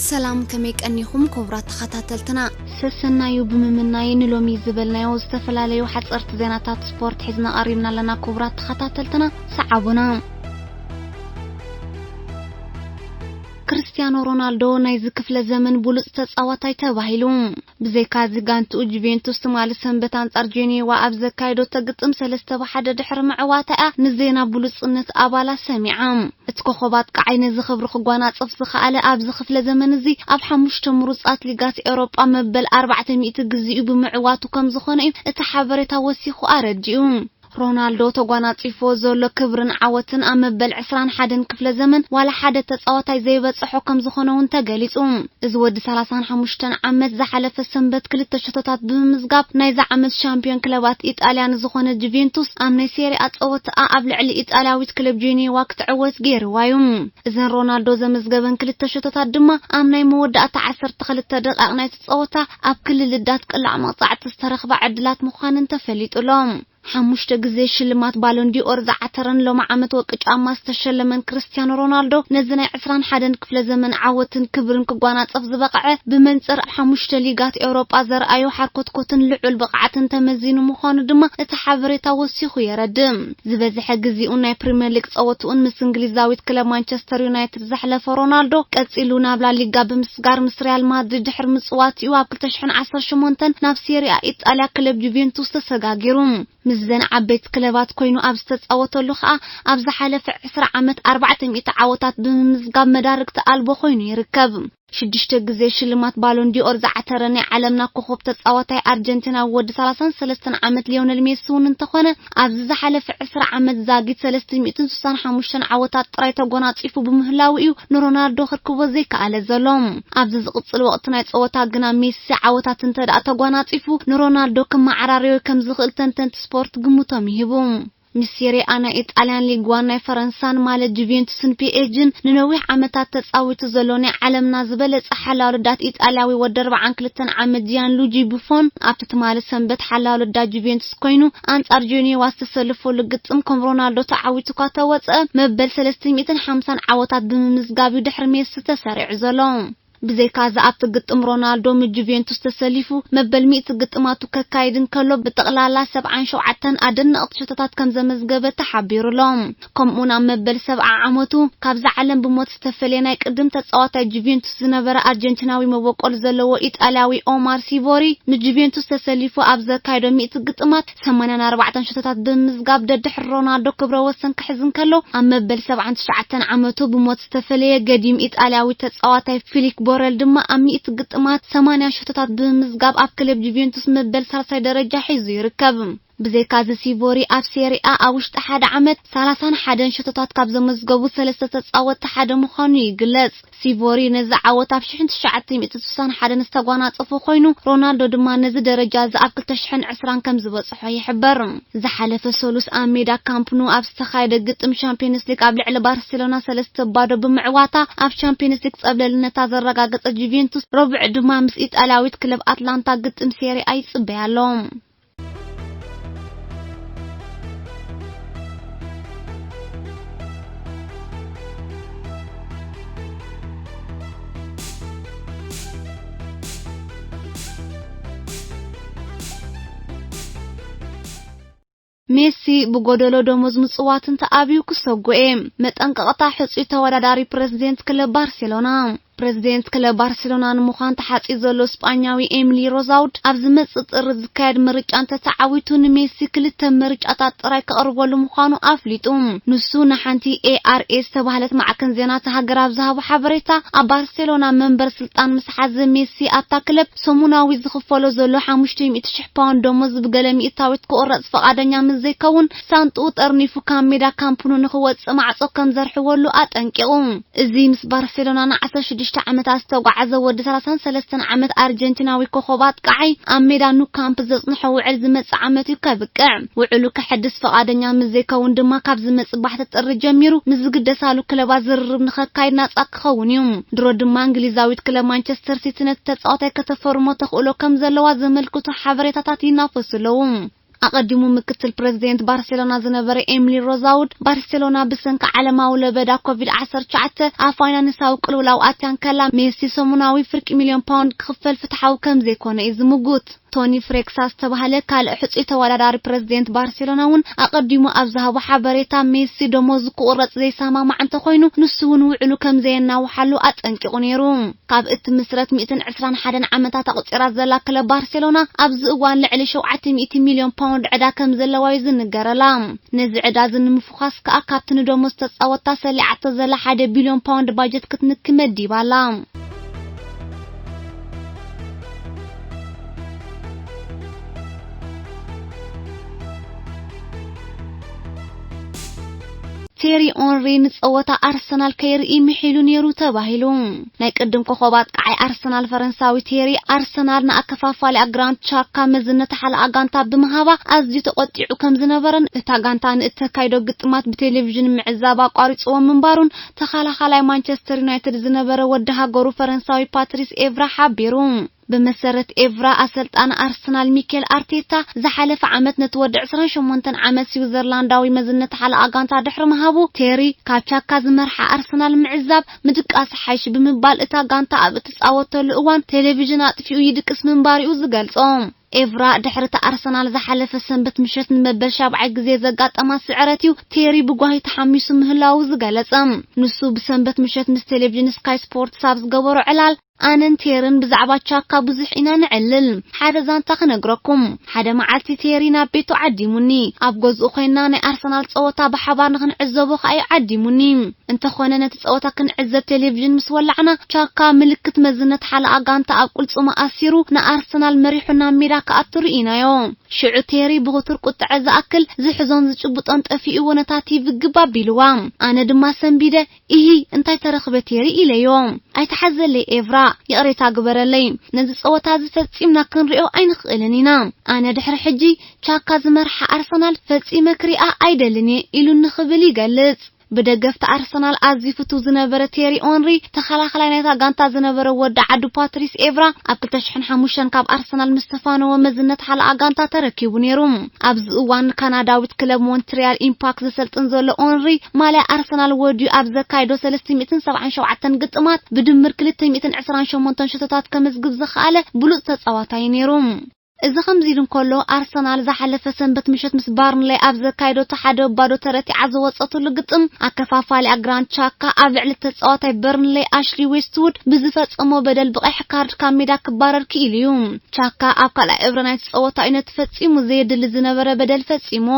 ሰላም፣ ከመይ ቀኒኹም ክቡራት ተኸታተልትና? ሰሰናዩ ብምምናይ ንሎሚ ዝበልናዮ ዝተፈላለዩ ሓጸርቲ ዜናታት ስፖርት ሒዝና ቀሪብና ኣለና። ክቡራት ተኸታተልትና፣ ሰዓቡና። ክርስቲያኖ ሮናልዶ ናይዚ ክፍለ ዘመን ብሉጽ ተጻዋታይ ተባሂሉ። ብዘይካዚ፣ ጋንትኡ ጁቬንቱስ ትማሊ ሰንበት ኣንጻር ጄኔዋ ኣብ ዘካየዶ ተግጥም ሰለስተ ብ ሓደ ድሕሪ ምዕዋታ እያ ንዜና ብሉጽነት ኣባላ ሰሚዓ። እቲ ኮኸብ ኣጥቃዓይ ነዚ ክብሪ ክጓናጽፍ ዝኸኣለ ኣብዚ ክፍለ ዘመን እዚ ኣብ ሓሙሽተ ምሩጻት ሊጋት ኤውሮጳ መበል ኣርባዕተ ሚእቲ ግዜኡ ብምዕዋቱ ከም ዝኾነ እዩ እቲ ሓበሬታ ወሲኹ ኣረዲኡ። ሮናልዶ ተጓናጺፎ ዘሎ ክብርን ዓወትን ኣብ መበል ዕስራን ሓደን ክፍለ ዘመን ዋላ ሓደ ተጻዋታይ ዘይበጽሖ ከም ዝኾነ እውን ተገሊጹ። እዚ ወዲ ሰላሳን ሓሙሽተን ዓመት ዝሓለፈ ሰንበት ክልተ ሸቶታት ብምምዝጋብ ናይዚ ዓመት ሻምፒዮን ክለባት ኢጣልያ ንዝኾነ ጁቬንቱስ ኣብ ናይ ሴሪኣ ጸወታኣ ኣብ ልዕሊ ኢጣልያዊት ክለብ ጄኔዋ ክትዕወት ገይርዋ እዩ። እዘን ሮናልዶ ዘመዝገበን ክልተ ሸቶታት ድማ ኣብ ናይ መወዳእታ ዓሰርተ ክልተ ደቂቕ ናይቲ ጸወታ ኣብ ክልል ልዳት ቅላዕ መቕጻዕቲ ዝተረኽባ ዕድላት ምዃነን ተፈሊጡ ኣሎ። ሓሙሽተ ግዜ ሽልማት ባሎን ዲኦር ዝዓተረን ሎሚ ዓመት ወርቂ ጫማ ዝተሸለመን ክርስቲያኖ ሮናልዶ፣ ነዚ ናይ ዕስራን ሓደን ክፍለ ዘመን ዓወትን ክብርን ክጓናጸፍ ዝበቕዐ፣ ብመንጽር ኣብ ሓሙሽተ ሊጋት ኤውሮጳ ዘርኣዮ ሓርኮትኮትን ልዑል ብቕዓትን ተመዚኑ ምዃኑ ድማ እቲ ሓበሬታ ወሲኹ የረድእ። ዝበዝሐ ግዜኡን ናይ ፕሪምየር ሊግ ጸወትኡን ምስ እንግሊዛዊት ክለብ ማንቸስተር ዩናይትድ ዘሕለፈ ሮናልዶ፣ ቀጺሉ ናብ ላሊጋ ብምስጋር ምስ ሪያል ማድሪድ ድሕሪ ምጽዋት እዩ ኣብ ክልተ ሽሕን ዓሰርተ ሸሞንተን ናብ ሴሪኣ ኢጣልያ ክለብ ጁቬንቱስ ተሰጋጊሩ። ምስዘን ዓበይቲ ክለባት ኮይኑ ኣብ ዝተጻወተሉ ከኣ፣ ኣብ ዝሓለፈ ዕስራ ዓመት ኣርባዕተ ሚእቲ ዓወታት ብምምዝጋብ መዳርግቲ ኣልቦ ኮይኑ ይርከብ። ሽዱሽተ ግዜ ሽልማት ባሎን ዲኦር ዝዓተረ ናይ ዓለምና ኮኾብ ተጻዋታይ ኣርጀንቲናዊ ወዲ ሰላሳን ሰለስተን ዓመት ሊዮነል ሜሲ እውን እንተኾነ፣ ኣብዚ ዝሓለፈ ዕስራ ዓመት ዛጊት ሰለስተ ሚእትን ስሳን ሓሙሽተን ዓወታት ጥራይ ተጎናጺፉ ብምህላው እዩ ንሮናልዶ ክርክቦ ዘይከኣለ ዘሎ። ኣብዚ ዝቕጽል ወቕቲ ናይ ጸወታ ግና ሜሲ ዓወታት እንተ ደኣ ተጓናጺፉ፣ ንሮናልዶ ክመዓራረዮ ከም ዝኽእል ተንተንቲ ስፖርት ግምቶም ይህቡ። ምስ ሴሪኣ ናይ ኢጣልያን ሊግ ዋን ናይ ፈረንሳን ማለት ጁቬንቱስን ፒኤስጂን ንነዊሕ ዓመታት ተጻዊቱ ዘሎ ናይ ዓለምና ዝበለጸ ሓላው ልዳት ኢጣልያዊ ወዲ ኣርባዓን ክልተን ዓመት ጂያን ሉጂ ቡፎን ኣብቲ ትማሊ ሰንበት ሓላው ልዳት ጁቬንቱስ ኮይኑ ኣንጻር ጄኔዋ ዝተሰልፈሉ ግጥም ከም ሮናልዶ ተዓዊቱ እኳ ተወጸ መበል ሰለስተ ሚእትን ሓምሳን ዓወታት ብምምዝጋብ እዩ ድሕሪ ሜሲ ተሰሪዑ ዘሎ። ብዘይካዚ ኣብቲ ግጥም ሮናልዶ ምስ ጁቬንቱስ ተሰሊፉ መበል ሚእቲ ግጥማቱ ከካይድ እንከሎ ብጠቕላላ ሰብዓን ሸውዓተን ኣደነቕቲ ሸቶታት ከም ዘመዝገበ ተሓቢሩ ኣሎ። ከምኡውን ኣብ መበል ሰብዓ ዓመቱ ካብዛ ዓለም ብሞት ዝተፈለየ ናይ ቅድም ተጻዋታይ ጁቬንቱስ ዝነበረ ኣርጀንቲናዊ መበቆል ዘለዎ ኢጣልያዊ ኦማር ሲቮሪ ምስ ጁቬንቱስ ተሰሊፉ ኣብ ዘካየዶ ሚእቲ ግጥማት ሰማንያን ኣርባዕተን ሸቶታት ብምምዝጋብ ደድሕሪ ሮናልዶ ክብረ ወሰን ክሕዝ እንከሎ ኣብ መበል ሰብዓን ትሽዓተን ዓመቱ ብሞት ዝተፈለየ ገዲም ኢጣልያዊ ተጻዋታይ ፊሊክ ቦረል ድማ ኣብ ሚእቲ ግጥማት ሰማንያ ሸቶታት ብምምዝጋብ ኣብ ክለብ ጁቬንቱስ መበል ሳልሳይ ደረጃ ሒዙ ይርከብ። ብዘይካዚ ሲቮሪ ኣብ ሴሪኣ ኣብ ውሽጢ ሓደ ዓመት ሰላሳን ሓደን ሸቶታት ካብ ዘመዝገቡ ሰለስተ ተጻወትቲ ሓደ ምዃኑ ይግለጽ። ሲቮሪ ነዚ ዓወት ኣብ ሽሕን ትሽዓተ ሚእትን ስሳን ሓደን ዝተጓናጸፎ ኮይኑ፣ ሮናልዶ ድማ ነዚ ደረጃ እዚ ኣብ ክልተ ሽሕን ዕስራን ከም ዝበጽሖ ይሕበር። ዝሓለፈ ሰሉስ ኣብ ሜዳ ካምፕ ኑ ኣብ ዝተኻየደ ግጥም ሻምፒዮንስ ሊግ ኣብ ልዕሊ ባርሴሎና ሰለስተ ባዶ ብምዕዋታ ኣብ ሻምፒዮንስ ሊግ ጸብለልነታ ዘረጋገጸ ጁቬንቱስ ረቡዕ ድማ ምስ ኢጣልያዊት ክለብ ኣትላንታ ግጥም ሴሪኣ ይጽበያ ኣሎ። ሜሲ ብጎደሎ ደሞዝ ምጽዋት እንተኣብዩ ክሰጎ እየ። መጠንቀቕታ ሕጹይ ተወዳዳሪ ፕረዚደንት ክለብ ባርሴሎና። ፕረዚደንት ክለብ ባርሴሎና ንምዃን ተሓጺዩ ዘሎ ስጳኛዊ ኤሚሊ ሮዛውድ ኣብ ዝመጽእ ጥሪ ዝካየድ ምርጫ እንተተዓዊቱ ንሜሲ ክልተ ምርጫታት ጥራይ ከቕርበሉ ምዃኑ ኣፍሊጡ። ንሱ ንሓንቲ ኤኣርኤ ዝተባህለት ማዕከን ዜና እታ ሃገር ኣብ ዝሃቦ ሓበሬታ ኣብ ባርሴሎና መንበር ስልጣን ምስ ሓዘ ሜሲ ኣብታ ክለብ ሰሙናዊ ዝኽፈሎ ዘሎ ሓሙሽተ ሚእቲ ሽሕ ፓውንድ ደሞዝ ብገለ ሚእታዊት ክቑረጽ ፍቓደኛ ምስ ዘይከውን ሳንጥኡ ጠርኒፉ ካብ ሜዳ ካምፕ ኑ ንኽወጽእ ማዕጾ ከም ዘርሕወሉ ኣጠንቂቑ። እዚ ምስ ባርሴሎና ንዓሰርተ ሽዱሽተ ዓመታት ዝተጓዓዘ ወዲ ሰላሳን ሰለስተን ዓመት ኣርጀንቲናዊ ኮኾብ ኣጥቃዓይ ኣብ ሜዳ ኑ ካምፕ ዘጽንሖ ውዕል ዝመጽእ ዓመት እዩ ከብቅዕ። ውዕሉ ከሐድስ ፍቓደኛ ምስ ዘይከውን ድማ ካብ ዝመጽእ ባሕቲ ጥሪ ጀሚሩ ምስ ዝግደሳሉ ክለባት ዝርርብ ንኸካይድ ናጻ ክኸውን እዩ። ድሮ ድማ እንግሊዛዊት ክለብ ማንቸስተር ሲቲ ነቲ ተጻዋታይ ከተፈርሞ ተኽእሎ ከም ዘለዋ ዘመልክቱ ሓበሬታታት ይናፈሱ ኣለዉ። ኣቐዲሙ ምክትል ፕሬዝደንት ባርሴሎና ዝነበረ ኤሚሊ ሮዛውድ፣ ባርሴሎና ብሰንኪ ዓለማዊ ለበዳ ኮቪድ ዓሰርተ ትሽዓተ ኣብ ፋይናንሳዊ ቅልውላው ኣትያ እንከላ፣ ሜሲ ሰሙናዊ ፍርቂ ሚልዮን ፓውንድ ክኽፈል ፍትሓዊ ከም ዘይኮነ እዩ ዝምጉት። ቶኒ ፍሬክሳ ዝተባህለ ካልእ ሕጹይ ተወዳዳሪ ፕሬዝደንት ባርሴሎና እውን ኣቐዲሙ ኣብ ዝሃቦ ሓበሬታ፣ ሜሲ ደሞዙ ክቑረጽ ዘይሰማማዕ እንተኾይኑ፣ ንሱ እውን ውዕሉ ከም ዘየናውሓሉ ኣጠንቂቑ ነይሩ። ካብ እትምስረት ሚእትን ዕስራን ሓደን ዓመታት ኣቑጺራ ዘላ ክለብ ባርሴሎና፣ ኣብዚ እዋን ልዕሊ ሸውዓተ ሚእቲ ሚልዮን ፓውንድ ዕዳ ከም ዘለዋ እዩ ዝንገረላ። ነዚ ዕዳ እዚ ንምፍዃስ ከኣ፣ ካብቲ ንደሞዝ ተጻወትታ ሰሊዓቶ ዘላ ሓደ ቢልዮን ፓውንድ ባጀት ክትንኪ መዲባ ኣላ። ቴሪ ኦንሪ ንጸወታ ኣርሰናል ከይርኢ ምሒሉ ነይሩ ተባሂሉ። ናይ ቅድም ኮኸብ ኣጥቃዓይ ኣርሰናል ፈረንሳዊ ቴሪ፣ ኣርሰናል ንኣከፋፋሊኣ ግራንድ ቻካ መዝነት ሓለኣ ጋንታ ብምሃባ ኣዝዩ ተቖጢዑ ከም ዝነበረን፣ እታ ጋንታ ንእተካይዶ ግጥማት ብቴሌቪዥን ምዕዛብ ኣቋሪጽዎ ምንባሩን፣ ተኸላኻላይ ማንቸስተር ዩናይትድ ዝነበረ ወዲ ሃገሩ ፈረንሳዊ ፓትሪስ ኤቭራ ሓቢሩ። ብመሰረት ኤቭራ፣ ኣሰልጣኒ ኣርሰናል ሚኬል ኣርቴታ ዝሓለፈ ዓመት ነቲ ወዲ ዕስራን ሸሞንተን ዓመት ስዊዘርላንዳዊ መዝነት ሓለኣ ጋንታ ድሕሪ ምሃቡ፣ ቴሪ ካብ ቻካ ዝመርሓ ኣርሰናል ምዕዛብ ምድቃስ ሓይሽ ብምባል፣ እታ ጋንታ ኣብ እትጻወተሉ እዋን ቴሌቪዥን ኣጥፊኡ ይድቅስ ምንባሪኡ ዝገልጾ። ኤቭራ ድሕሪ እቲ ኣርሰናል ዝሓለፈ ሰንበት ምሸት ንመበል ሻብዓይ ግዜ ዘጋጠማ ስዕረት እዩ ቴሪ ብጓሂ ተሓሚሱ ምህላዉ ዝገለጸ። ንሱ ብሰንበት ምሸት ምስ ቴሌቪዥን ስካይ ስፖርትስ ኣብ ዝገበሮ ዕላል፣ ኣነን ቴርን ብዛዕባ ቻካ ብዙሕ ኢና ንዕልል። ሓደ ዛንታ ክነግረኩም። ሓደ መዓልቲ ቴሪ ናብ ቤቱ ዓዲሙኒ። ኣብ ገዝኡ ኮይና ናይ ኣርሰናል ጸወታ ብሓባር ንክንዕዘቦ ከኣ እዩ ዓዲሙኒ። እንተኾነ ነቲ ጸወታ ክንዕዘብ ቴሌቪዥን ምስ ወላዕና፣ ቻካ ምልክት መዝነት ሓለኣ ጋንታ ኣብ ቁልጽሙ ኣሲሩ ንኣርሰናል መሪሑ ናብ ሜዳ ክኣቱ ርኢናዮ። ሽዑ ቴሪ ብኽቱር ቁጥዐ ዝኣክል ዝሕዞን ዝጭብጦን ጠፊእዎ ነታ ቲቪ ግብ ኣቢልዋ። ኣነ ድማ ሰንቢደ፣ "ኢሂ፣ እንታይ ተረኽበ ቴሪ?" ኢለዮ። "ኣይትሓዘለይ ኤቭራ፣ ይቕሬታ ግበረለይ። ነዚ ጸወታ እዚ ፈጺምና ክንሪኦ ኣይንኽእልን ኢና። ኣነ ድሕሪ ሕጂ ቻካ ዝመርሓ ኣርሰናል ፈጺመ ክሪኣ ኣይደልን እየ" ኢሉኒ ክብል ይገልጽ። ብደገፍቲ ኣርሰናል ኣዝዩ ፍቱው ዝነበረ ቴሪ ኦንሪ፣ ተኸላኻላይ ናይታ ጋንታ ዝነበረ ወዲ ዓዱ ፓትሪስ ኤቭራ፣ ኣብ ክልተ ሽሕን ሓሙሽተን ካብ ኣርሰናል ምስ ተፋነወ መዝነት ሓለኣ ጋንታ ተረኪቡ ነይሩ። ኣብዚ እዋን ካናዳዊት ክለብ ሞንትሪያል ኢምፓክት ዘሰልጥን ዘሎ ኦንሪ፣ ማልያ ኣርሰናል ወድዩ ኣብ ዘካየዶ ሰለስተ ሚእትን ሰብዓን ሸውዓተን ግጥማት ብድምር ክልተ ሚእትን ዕስራን ሸሞንተን ሸቶታት ከመዝግብ ዝኸኣለ ብሉጽ ተጻዋታይ ነይሩ። እዚ ከምዚ ኢሉ እንከሎ፣ ኣርሰናል ዝሓለፈ ሰንበት ምሸት ምስ ባርንሌይ ኣብ ዘካየደቶ ሓደ ባዶ ተረቲዓ ዝወጸትሉ ግጥም፣ ኣከፋፋሊኣ ግራንድ ቻካ ኣብ ልዕሊ ተጻዋታይ በርንሌይ ኣሽሊ ዌስትውድ ብዝፈጸሞ በደል ብቐይሕ ካርድ ካብ ሜዳ ክባረር ክኢሉ እዩ። ቻካ ኣብ ካልኣይ እብረ ናይቲ ጸወታ እዩ ነቲ ፈጺሙ ዘየድሊ ዝነበረ በደል ፈጺሙ።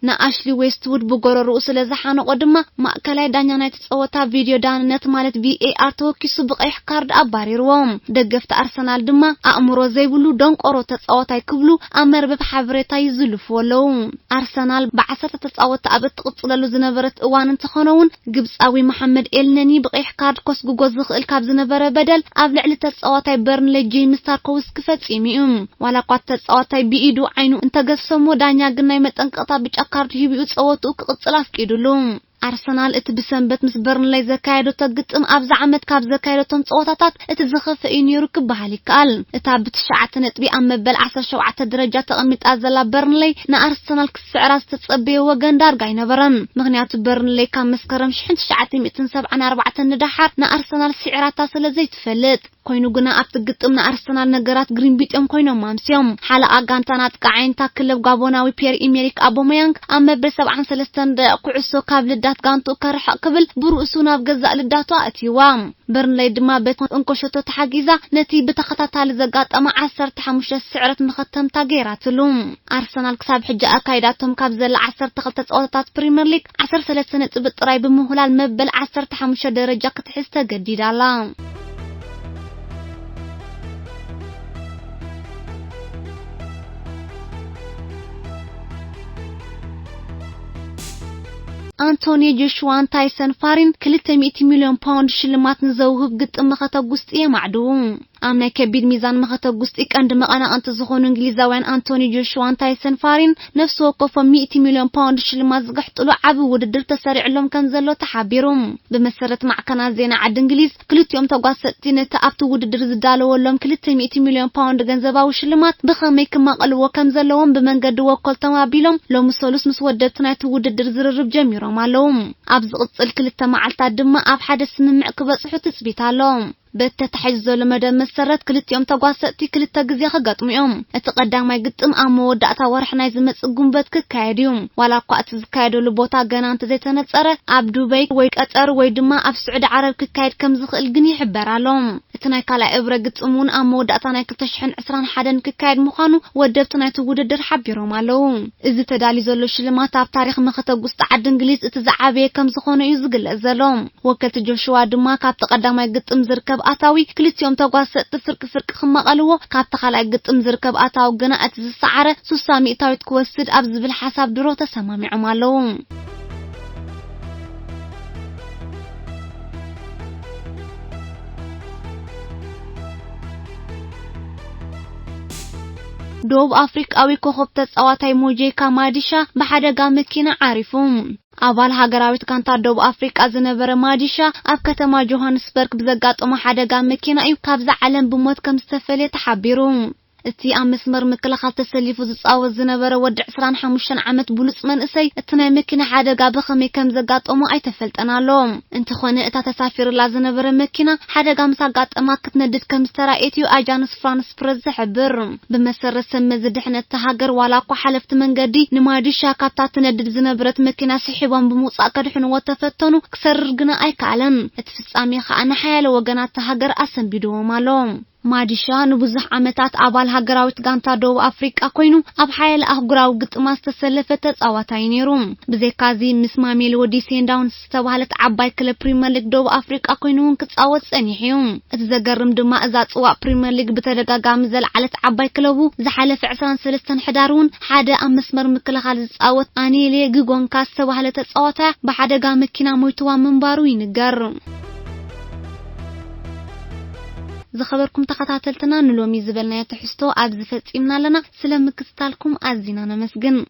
ንኣሽሊ ዌስትውድ ብጎረርኡ ስለ ዝሓነቆ ድማ፣ ማእከላይ ዳኛ ናይቲ ጸወታ ቪድዮ ዳንነት ማለት ቪኤኣር ተወኪሱ ብቐይሕ ካርድ ኣባሪርዎ። ደገፍቲ ኣርሰናል ድማ፣ "ኣእምሮ ዘይብሉ ደንቆሮ ተጻዋታይ" ክብሉ ኣብ መርበብ ሓበሬታ ይዝልፍዎ ኣለዉ። ኣርሰናል ብዓሰርተ ተጻወትቲ ኣብ እትቕጽለሉ ዝነበረት እዋን እንተኾነ እውን፣ ግብጻዊ መሓመድ ኤልነኒ ብቐይሕ ካርድ ኮስግጎ ዝኽእል ካብ ዝነበረ በደል ኣብ ልዕሊ ተጻዋታይ በርንሌ ጄምስ ታርኮውስኪ ፈጺሙ እዩ። ዋላ እኳ ተጻዋታይ ብኢዱ ዓይኑ እንተገሰሞ፣ ዳኛ ግን ናይ መጠንቀቕታ ብጫ ካርድ ሂቢኡ ጸወትኡ ክቕጽል ኣፍቂዱሉ። ኣርሰናል እቲ ብሰንበት ምስ በርንሌይ ዘካየደቶ ግጥም፣ ኣብዚ ዓመት ካብ ዘካየደቶም ጸወታታት እቲ ዝኸፍአ እዩ ነይሩ ክበሃል ይከኣል። እታ ብትሽዓተ ነጥቢ ኣብ መበል ዓሰርተ ሸውዓተ ደረጃ ተቐሚጣ ዘላ በርንሌይ፣ ንኣርሰናል ክትስዕራ ዝተጸበየ ወገን ዳርጋ ኣይነበረን። ምኽንያቱ፣ በርንሌይ ካብ መስከረም ሽሕን ትሽዓተ ሚእትን ሰብዓን ኣርባዕተን ንደሓር ንኣርሰናል ስዒራታ ስለ ዘይትፈልጥ። ኮይኑ ግና፣ ኣብቲ ግጥም ንኣርሰናል ነገራት ግሪንቢጥዮም ኮይኖም ኣምስዮም። ሓለቓ ጋንታን ኣጥቃዓይን እታ ክለብ፣ ጋቦናዊ ፒየር ኢሜሪክ ኣቦመያንግ፣ ኣብ መበል ሰብዓን ሰለስተን ደቂቕ ኩዕሶ ካብ ልዳት ጋንትኡ ከርሕቕ ክብል ብርእሱ ናብ ገዛእ ልዳቱ ኣእትይዋ። በርንሌይ ድማ በቲ እንኮ ሸቶ ተሓጊዛ ነቲ ብተኸታታሊ ዘጋጠማ ዓሰርተ ሓሙሽተ ስዕረት መኸተምታ ገይራትሉ። ኣርሰናል ክሳብ ሕጂ ኣካይዳቶም ካብ ዘላ ዓሰርተ ክልተ ጸወታታት ፕሪምየር ሊግ ዓሰርተ ሰለስተ ነጥቢ ጥራይ ብምውህላል መበል ዓሰርተ ሓሙሽተ ደረጃ ክትሕዝ ተገዲዳ ኣላ። ኣንቶኒ ጆሽዋን ታይሰን ፋሪን ክልተ ሚእቲ ሚልዮን ፓውንድ ሽልማት ንዘውህብ ግጥም መኸተ ጉስጢ የማዕድዉ። ኣብ ናይ ከቢድ ሚዛን መኸተ ጉስጢ ቀንዲ መቐናቕንቲ ዝኾኑ እንግሊዛውያን ኣንቶኒ ጆሽዋን ታይሰን ፋሪን ነፍሲ ወከፎም ሚእቲ ሚልዮን ፓውንድ ሽልማት ዝግሕጥሉ ዓቢ ውድድር ተሰሪዕሎም ከም ዘሎ ተሓቢሩ። ብመሰረት ማዕከናት ዜና ዓዲ እንግሊዝ፣ ክልቲኦም ተጓሰጥቲ ነቲ ኣብቲ ውድድር ዝዳለወሎም ክልተ ሚእቲ ሚልዮን ፓውንድ ገንዘባዊ ሽልማት ብኸመይ ክማቐልዎ ከም ዘለዎም ብመንገዲ ወከልቶም ኣቢሎም ሎሚ ሰሉስ ምስ ወደብቲ ናይቲ ውድድር ዝርርብ ጀሚሮም ኣለዉ። ኣብ ዝቕጽል ክልተ መዓልታት ድማ ኣብ ሓደ ስምምዕ ክበጽሑ ትጽቢት ኣሎ። በቲ ተታሒዙ ዘሎ መደብ መሰረት ክልቲኦም ተጓሰጥቲ ክልተ ግዜ ክገጥሙ እዮም። እቲ ቀዳማይ ግጥም ኣብ መወዳእታ ወርሒ ናይ ዝመጽእ ጉንበት ክካየድ እዩ። ዋላ እኳ እቲ ዝካየደሉ ቦታ ገና እንተዘይተነጸረ፣ ኣብ ዱበይ ወይ ቀጠር ወይ ድማ ኣብ ስዑዲ ዓረብ ክካየድ ከም ዝኽእል ግን ይሕበር ኣሎ። እቲ ናይ ካልኣይ እብረ ግጥም እውን ኣብ መወዳእታ ናይ ክልተ ሽሕን ዕስራን ሓደን ክካየድ ምዃኑ ወደብቲ ናይቲ ውድድር ሓቢሮም ኣለዉ። እዚ ተዳልዩ ዘሎ ሽልማት ኣብ ታሪኽ መኸተ ጉስጢ ዓዲ እንግሊዝ እቲ ዝዓበየ ከም ዝኾነ እዩ ዝግለጽ ዘሎ። ወከልቲ ጆሽዋ ድማ ካብቲ ቀዳማይ ግጥም ዝርከብ ኣታዊ ክልቲኦም ተጓሰጥቲ ፍርቂ ፍርቂ ክማቐልዎ፣ ካብቲ ካልኣይ ግጥም ዝርከብ ኣታዊ ግና እቲ ዝሰዓረ ሱሳ ሚእታዊት ክወስድ ኣብ ዝብል ሓሳብ ድሮ ተሰማሚዖም ኣለዉ። ደቡብ ኣፍሪቃዊ ኮኸብ ተጻዋታይ ሞጄካ ማዲሻ ብሓደጋ መኪና ዓሪፉ። ኣባል ሃገራዊት ጋንታ ደቡብ ኣፍሪቃ ዝነበረ ማዲሻ ኣብ ከተማ ጆሃንስበርግ ብዘጋጠሞ ሓደጋ መኪና እዩ ካብዛ ዓለም ብሞት ከም ዝተፈልየ ተሓቢሩ። እቲ ኣብ መስመር ምክልኻል ተሰሊፉ ዝጻወት ዝነበረ ወዲ ዕስራን ሓሙሽተን ዓመት ብሉጽ መንእሰይ፣ እቲ ናይ መኪና ሓደጋ ብኸመይ ከም ዘጋጠሞ ኣይተፈልጠን ኣሎ። እንተኾነ፣ እታ ተሳፊርላ ዝነበረ መኪና ሓደጋ ምስ ኣጋጠማ ክትነድድ ከም ዝተራእየት እዩ ኣጃንስ ፍራንስ ፕረስ ዝሕብር። ብመሰረት ሰብ መዚ ድሕነት እታ ሃገር፣ ዋላ እኳ ሓለፍቲ መንገዲ ንማዲሻ ካብታ ትነድድ ዝነበረት መኪና ስሒቦም ብምውጻእ ከድሕንዎ ተፈተኑ፣ ክሰርር ግና ኣይከኣለን። እቲ ፍጻሜ ከኣ ንሓያለ ወገናት እታ ሃገር ኣሰንቢድዎም ኣሎ። ማዲሻ ንብዙሕ ዓመታት ኣባል ሃገራዊት ጋንታ ደቡብ ኣፍሪቃ ኮይኑ፣ ኣብ ሓያለ ኣህጉራዊ ግጥማት ዝተሰለፈ ተጻዋታይ ነይሩ። ብዘይካዚ፣ ምስ ማሜሎዲ ሰንዳውንስ ዝተባህለት ዓባይ ክለብ ፕሪምየር ሊግ ደቡብ ኣፍሪቃ ኮይኑ እውን ክጻወት ጸኒሑ እዩ። እቲ ዘገርም ድማ፣ እዛ ጽዋእ ፕሪምየር ሊግ ብተደጋጋሚ ዘልዓለት ዓባይ ክለቡ፣ ዝሓለፈ ዕስራን ሰለስተን ሕዳር እውን ሓደ ኣብ መስመር ምክልኻል ዝጻወት ኣኔሌ ግጎንካ ዝተባህለ ተጻዋታይ ብሓደጋ መኪና ሞይትዋ ምንባሩ ይንገር። ዝኸበርኩም ተኸታተልትና፣ ንሎሚ ዝበልናዮ ትሕዝቶ ኣብዚ ፈጺምና ኣለና። ስለ ምክትታልኩም ኣዚና ነመስግን።